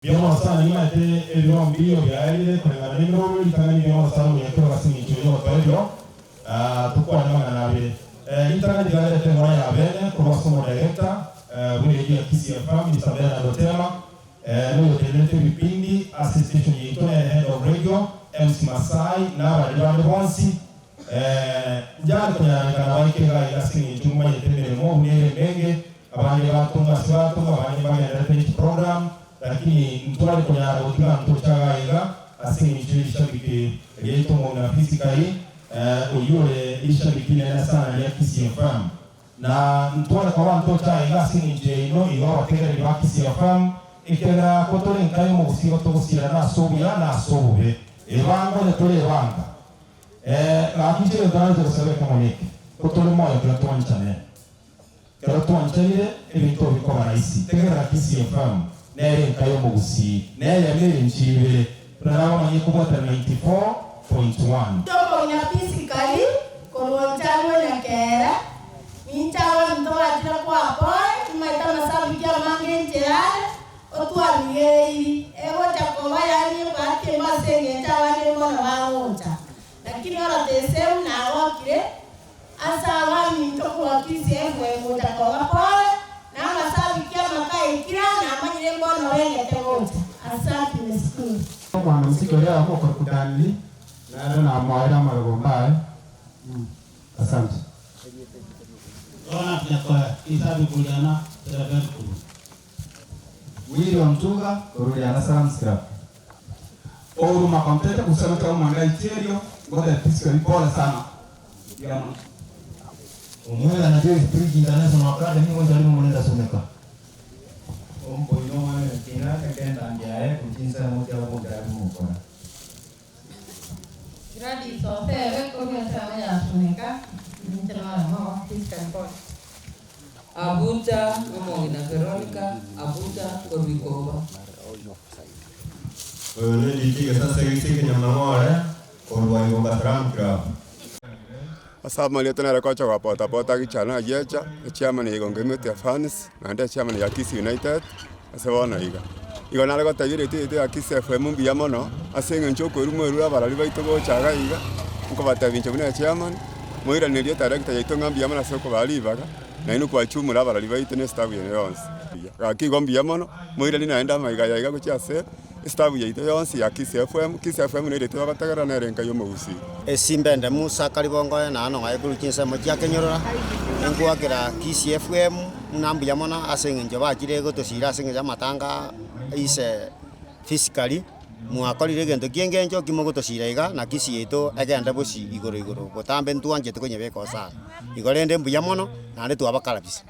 Mbuya mono sana nimaete ebiro mbiyo biaerire koreng'ana nemerobio ritang'ani mbuya mono sana omonyakerogo ase engencho y'ogotoa ebiro tokwane amang'ana abere. Ritang'ani rigarerete eng'ora ya bene korwa ase omodirector bw'eredio ya Kisii FM Mister Bernard Otema noyotenenerete ebipindi ase estation yaito nere head of radio MC Masai na abareri bande bonsi Njare konyarekana baike iga iga ase engencho momanyete emeremo buna ere emenge, abande batomwa ase batomwa, abande mbagendererete ne chiprogram, lakini ntware konyara gotiga ntocha iga iga ase engencho ye rishabiki riaito omong'ina physically, oyio ore rishabiki rinene sana ria Kisii FM. Na ntware koba ntocha aiga ase engencho yaino igo abategereri ba Kisii FM, ekiagera kotore enka y'omogusii igo togosirana ase obuya na ase obobe. Ebanga onye tore ebanga. Ee, gaki inche egento narete gosaba ekemo neke, ko tore moyo ekero twanchane. Ekero twanchanire, ebinto bikoba rahisi. Tegerera Kisii FM, nere enka y'omogusii, neyemo ere enchiri ibere, buna nabamanyie kobwatana 94.1. Tokonya physically korwa nchanwe nyakera, ninche abanto bachire koa pole, nimaete amasabiki amange inche are, Otwamigeiri, egocha koba yaani ebahati embe ase engencho abande mbono bagocha. Lakini orote esemu nagokire ase abaminto korwa Kisii engocha koba pole, na amasabiki amaka aikire namanyire mbono bengete gocha. Asante neshukuru. Omwana omosike oria omokorokwa Danly nere namoeire amarogomba aye. Asante. Ronald Nyakoya, Isabi Kuliana, Serebel Kuru. William Ntuga korwa Riana Salams Club. Ouruma kontete kusema cha omwanda icherio ngote physically pole sana mbuya mono. Omwega na Joyce Bridge International Academy gocha rimo Murenda Suneka. Omboino omwana ekina ekendambi aye gochia chinsemo chia bochari mokora. Gladys Otebe korwa ensemo ya Suneka, ninche noyomo physically pole. Abuta omong'ina Veronica Abuta korwa Ikoba. Oyo ne Ricky Gesase Gisi Kenyamang'ore korwa Igonga Salaam Club. Ase amarieta nere kocha gopota pota gichana agiecha, echairman ya Igonga Community Fans, naende echairman ya Kisii United, ase bono iga. Igo nare gotebia eredio yaito ya Kisii FM mbuya mono, ase eng'encho okoirwa mwerure abarari baito gocha iga iga, nkobatebia inche buna echairman, moiranerie edirector yaito ng'a mbuya mono ase okobaa ribaga, naende kwachumura abarari baito na estaff eye yonsi. Gaki igo mbuya mono, moiranie naende amaiga aya iga gochia ase estaff yaito yonsi ya Kisii FM, Kisii FM nere togotegerera nere enka ya omogusii. Esimba ende Musa akaribongoe na ano aye korwa chinsemo chia Kenyorora, nkoakera Kisii FM buna mbuya mono ase eng'encho bachire gotosira ase eng'encho y'amatanga ise physically, mwakorire egento kia eng'encho ki mogotosira iga na Kisii yaito egende bosio igoro igoro botambe ntwanchete konyebeka oo sana. Igo rende mbuya mono, naende twabakarabisa.